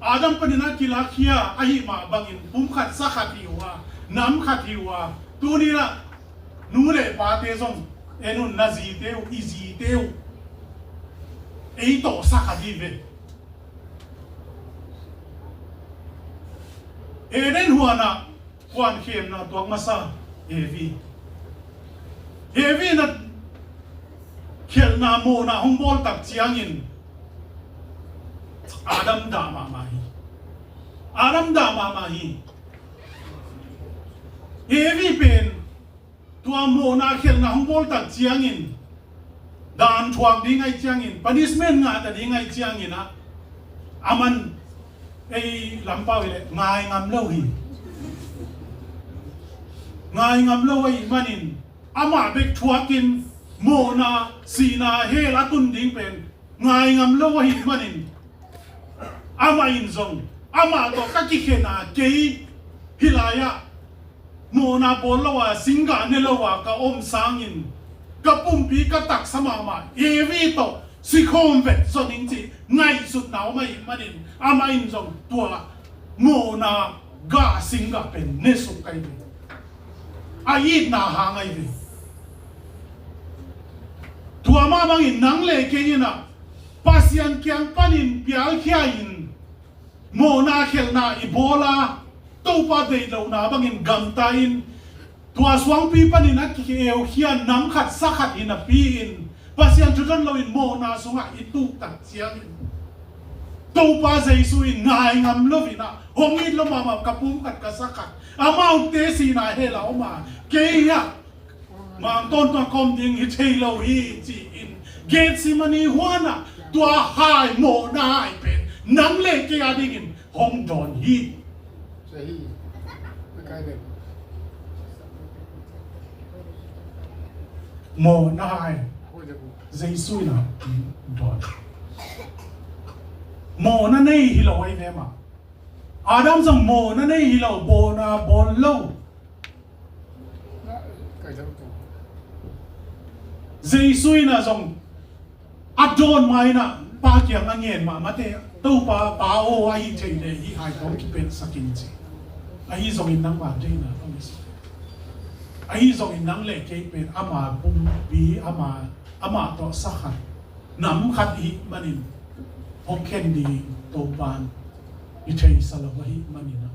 Adam panin a kilakhia ahih mah bangin pum khat sa khat hi uh a, nam khat hi uh a, tuni-in ah nu le pate zong en un, na zite uh, i zite uh, ei tawh sa khat hi ve. Eden huanah kuan khemna tuak masa Evi. Evi in a khialhna mawhna hong bawl tak ciangin Adam dah mahmah hi. Adam dah mahmah hi. Evi pen tua mawhna khialhna hong bawl tak ciangin dan thuak ding ahih ciangin, punishment ngah ta ding ahih ciangin ah, aman ei lampau hi leh ngai ngam lo hi. Ngai ngam lo ahih manin amah bek thuakin mawhna, sihna, hell a tun ding pen ngai ngam lo ahih manin amah in zong amah tawh ka kikhen a, kei hih lai-ah mawhna bawl lo a, singgah ne lo a ka om sangin ka pumpi ka taksa mahmah Evi tawh sikhawm vet zaw ning cih ngaihsutna om ahih manin amah in zong tua mawhna gah singgah pen ne suk ka hi ve. A itna hang ahi ve. Tua mah bangin nang le kei in ah Pasian kiang panin pialkhia in mawhna khialhna i bawl a, Topa deih lohna bangin gamta in, tua suangpi panin a ki-eukhia nam khat sa khat hi napi-in Pasian thu don loin mawhna sungah i tuh tak ciangin Topa Jesu in ngai ngam lo in ah, hong it lo mahmah ka pum khat ka sa khat, amaute sihna hell a om a, kei ah mangtawn tawh ka om ding hi thei lo hi ci-in Gethsemane huanah tua hai mawhna hai pen nang le kei a dingin hong dawn hi. Mawhna hai Jesu in a dawn. Mawhna nei hi lo ahi ve mah. Adam zong mawhna nei hi lo, mawhna bawl lo. Jesu in ah zong a dawn ma in ah Pa kiang a ngen mahmah te, Topa, Pa aw, ahih theih leh hih hai tawh kipelhsak in ci. Ahi zongin nangma deihna tawh i si. Ahi zongin nang le kei pen ama pumpi, ama, amah tawh sa khat, nam khat i hih manin hong khen ding Topa'n i theisa lo ahih manin ah,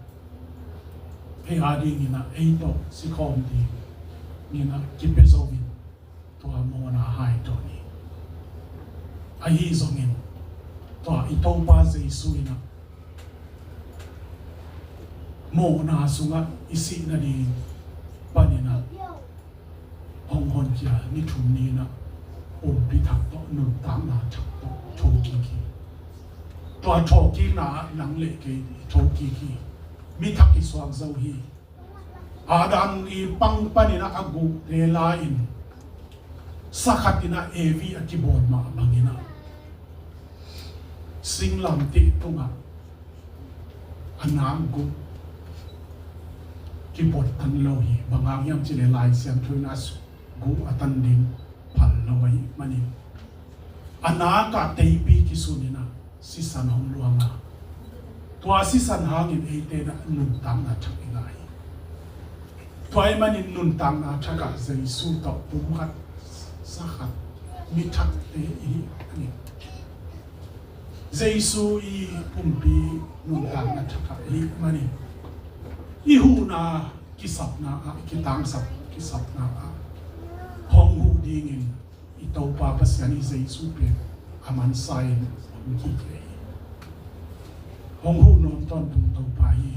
ei a dingin ah ei tawh sikhawm dingin ah kipia zo in, tua mawhna hai tawh ni. Ahi zongin tua i Topa Jesu in ah mawhna sungah i sih nading panin ah hong honkhia ni thum ni in ah pumpi thak tawh, nuntakna thak tawh thokik hi. Tua thokikna ah nang le kei i thokik hi. Mi thak i suak zo hi. Adam i pang panin ah a guhte la-in sa khat in ah Evi a kibawl mah bangin ah singlamteh tungah a nak guh kipot tan lo hi. Bang hang hiam cih leh Lai Siangtho in ah guh a tan ding phal lo ahih manin a nak ah teipi kisun in ah sisan hong luang a, tua sisan hangin eite in ah nuntakna thak i ngah hi. Tua ahih manin nuntakna thak ah Jesu tawh pum khat sa khat mi thakte i hi a ni. Jesu i pumpi nuntakna thak ah i hih manin i huhna kisapna ah, kitangsap kisapna ah hong huh dingin i Topa Pasian i Jesu pen a mansa in hong kikhe hi. Hong huh nuam tawntung Topa hi.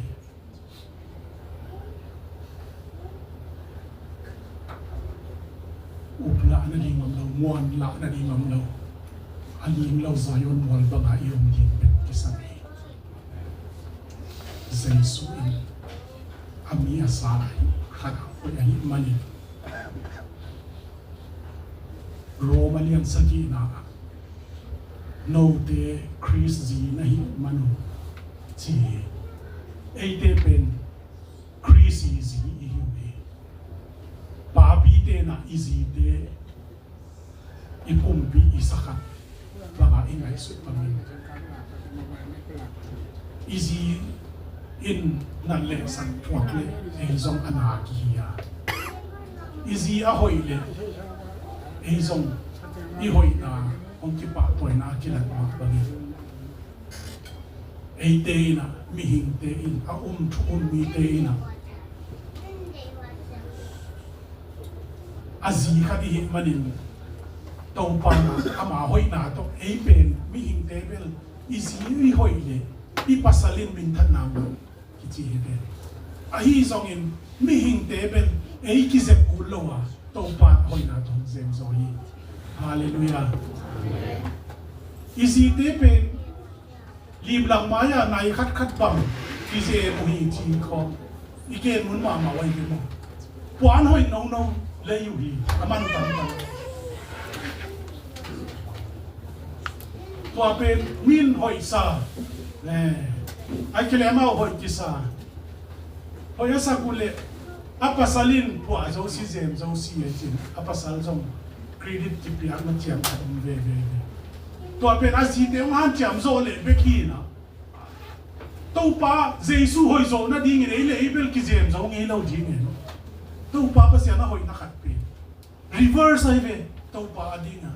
Up lah nading om lo, muan lah nading om lo. A ling lo Zion mual bangah i om ding bek kisam hi. Jesu in a mi a sa khat a hoih ahih manin Roma lian sagihna ah, note Khrist zi na hih man uh, ci hi. Eite pen Khrist i zi i hi uh hi. Papite in ah i zite i pumpi i sa khat bangah i ngaihsut bangin i zi in nat le san thuak leh ei zong a na kihi a, i zi a hoih leh ei zong i hoihna hong kipahtawina a kilat mah bangin eite in ah, mihingte in, a um thu um mite in ah a zi khat i hih manin Topa in ah ama hoihna tawh ei pen mihingte bel i zi i hoih leh i pasal in minthanna ngah kici hi ve. Ahi zongin mihingte bel ei kizep kul lo a, Topa hoihna tawh hong zem zaw hi. Halleluiah. I zite pen limlang mai-ah nai khatkhat bang kizem uh hi ci khawng i gen mun mahmah uh ahi ve maw? Puan hoih nono lei uh hi, a man tamtam. Tua pen min hoihsa, eh, a kilem a hoih kisa. Hoih a sak uh leh a pasal in puah zo si, zem zo si e cin, a pasal zong credit kipiakna ciang khat om veve hi. Tua pen a zite hong hanciam zawh leh bek hi na. Topa Jesu hoih zawh nadingin ei le ei bel kizem zo ngei lo ding e. Topa Pasian a hoihna khat pen reverse ahi ve, Topa a ding a.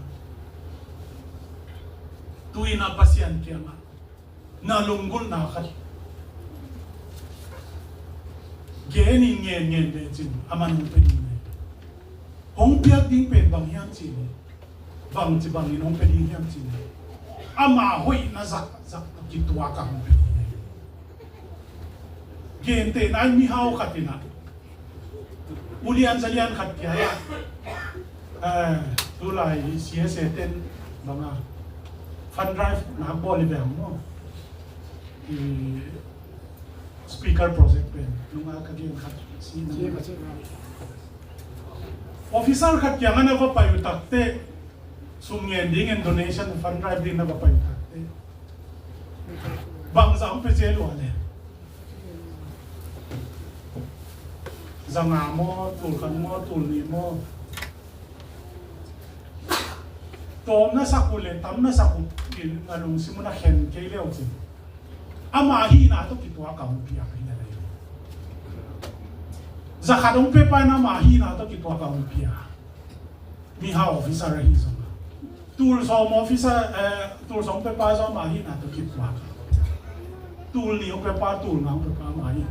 Tu-in a Pasian kiangah na lunggulhna khat genin ngenngen lecin a man hong pia ding hi. Hong piak ding pen bang hiam cih leh, bangci bangin hong pia ding hiam cih leh, ama hoihna zahzah tawh kituak a hong pia ding hi. Gentehna in mihau khat in ah ulian zalian khat kia, eh, tulai C S A ten banga fund drive nak bawl i beng maw? I speaker project pen nunga ka gen khat si na. Officer khat kiangah na va pai uh takteh, sum ngen dingin, donation, fund drive ding na va pai uh takteh, bangzah hong pia zel uh a le? Za nga maw, tul khat maw, tul nih maw, tawm na sak uh le tam na sak uh in na lungsim uh na khen kei le uh cin, ama hihna tawh kituak a hong pia ka hi na lei. Za khat hong pia pa in ama hihna tawh kituak a hong pia. Mihau officer ahi zong a, tul sawm officer, eh, tul sawm pia pa zong ama hihna tawh kituak a, tul nih hong pia pa, tul nga hong pia pa ama hi.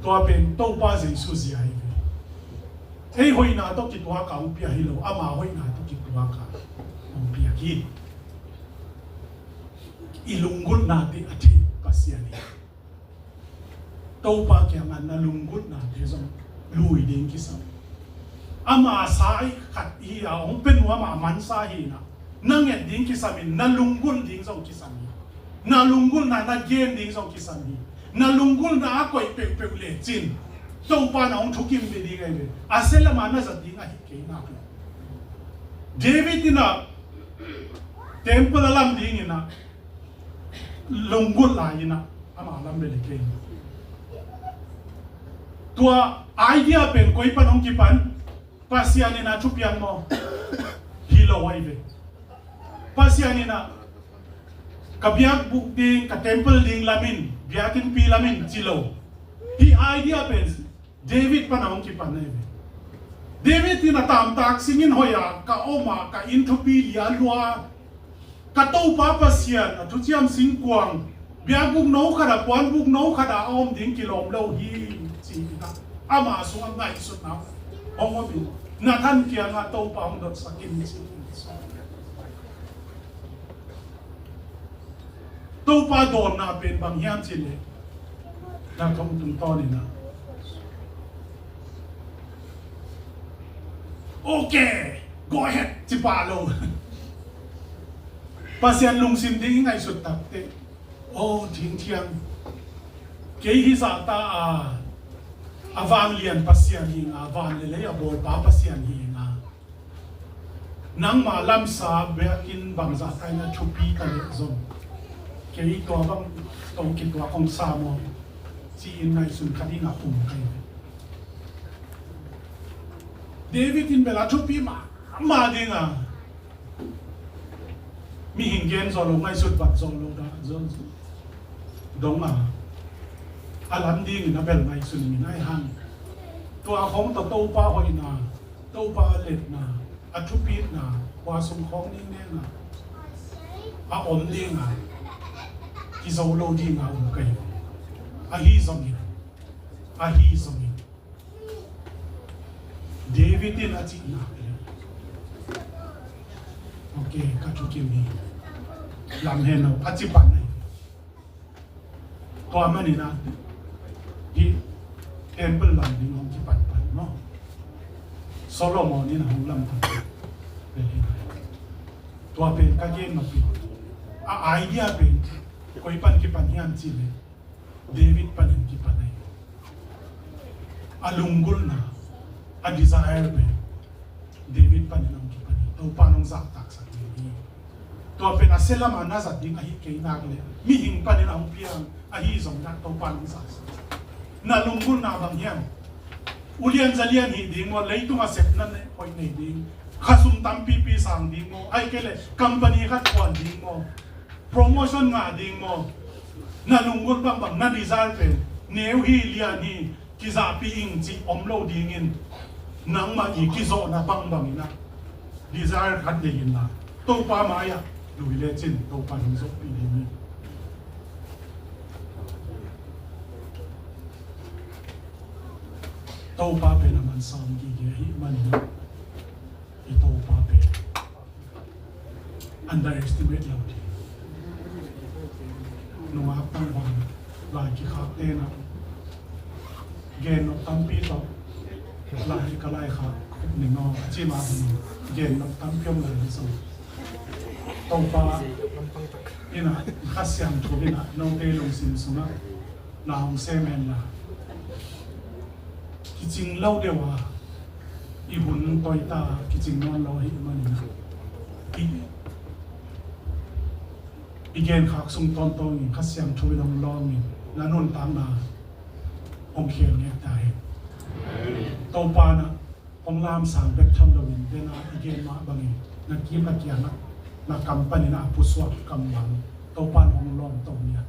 Tua pen Topa Jesu zia hi ve. Ei hoihna tawh kituak a hong pia hi lo, ama hoihna tawh kituak a hong pia hi. I lunggulhnate a thei Pasian hi. Topa kiangah na lunggulhnate zong lui ding kisam. Ama sa khat hi a, hong pia nuam a, ama mansa hi na, na nget ding kisam in, na lunggulh ding zong kisam hi. Na lunggulhna na gen ding zong kisam hi. Na lunggulhna a koih peuhpeuh lecin Topa na hong thukim ve ding ahi ve. A sia lam a na zat ding ahi kei nak leh. David in a temple a lam ding in a lunggulh lai in a, ama lam ve le kei. Tua idea pen koi pan hong kipan? Pasian in a thupiang maw? Hi lo ahi ve. Pasian in a ka biakbuk ding, ka temple ding lam in, biakinnpi lam in ci lo. Hih idea pen David pan a hong kipan ahi ve. David in a tamtak singin hoih a ka om a, ka inn thupi lia lua, ka Topa Pasian a thuciam singkuang biakbuk no khat a, puanbuk no khat a a om ding kilawm lo hi, ci-in a, ama sungah ngaihsutna hong om in, Nathan kiangah Topa hong dotsak in, ci-in. Topa dawnna pen bang hiam cih leh, na thong tungtawn in a, "Okay, go ahead," ci pah lo. Pasian lungsim ding i ngaihsut takteh, "Oh, thingthiang, kei hi zahta a, a vanglian Pasian hi ing a, van le lei a bawlpa Pasian hi ing a, nangma lamsa biakinn bangzah ka in a thupi ta leh zong, kei tua bang tawh kituak hong sa maw?" ci-in ngaihsun kha ding a um ka hi. David in bel a thupi mahmah ding a, mihing gen zawh lo, ngaihsut bat zawh lo dah, zawh, zawh dong a, a lam dingin a bel ngaihsun min ai hang. Tua khawng tawh Topa hoihna, Topa letna, a thupitna, khua sung khawng ning neng a, a om ding a, kizo lo ding a um ka hi. Ahi zongin, ahi zongin, David in a cih nak leh, "Okay, ka thukim hi, lam hen lo," a ci pan ahi. Tua manin a, hih temple lam ding hong kipanpan maw, Solomon in a hong lampan. Tua pen ka gen nop hi. A idea pen koi pan kipan hiam cih leh, David panin kipan ahi. A lunggulhna, a desire pen David panin hong kipan hi. Topa in hong zahtaksak hi. Tua pen a sia lam a na zat ding ahi kei nak leh, mihing panin a hong piang ahi zong na, Topa in hong zahtaksak. Na lunggulhna bang hiam? Ulian zalian hih ding maw, leitung a sepna hoih nei ding, khasum tampipi sang ding maw, ahih kei leh company khat phuan ding maw, promotion ngah ding maw? Na lunggulh bangbang, na desire pen, neu hi, lian hi, kizahpih ing cih om lo dingin, nangmah i kizawhna bangbang in a, desire khat nei in la, Topa mai-ah lui lecin Topa in hong zawhpih ding hi. Topa pen a man sam gige ahih manin a, i Topa pen underestimate lo ding. Nungak tangval lai kikhakte in a, gen nop tampi tawh lai ka laikhak ning aw, a ci mah bangin gen nop tampi om lai hi zong, Topa in a, Kha Siangtho in a, note lungsim sungah na hong sem hen la, kicing lo deuh a, i hun toi ta, kicing nawn lo ahih manin a, i, i genkhak sung tawntawnin Kha Siangtho in hong lawngin, na nuntakna hong khel ngek ta hen. Topa na hong lamsang bek tham loin, dena i gen mah bangin na kim na kiangah na kam panin a pusuak kammal Topa na hong lawmto ni a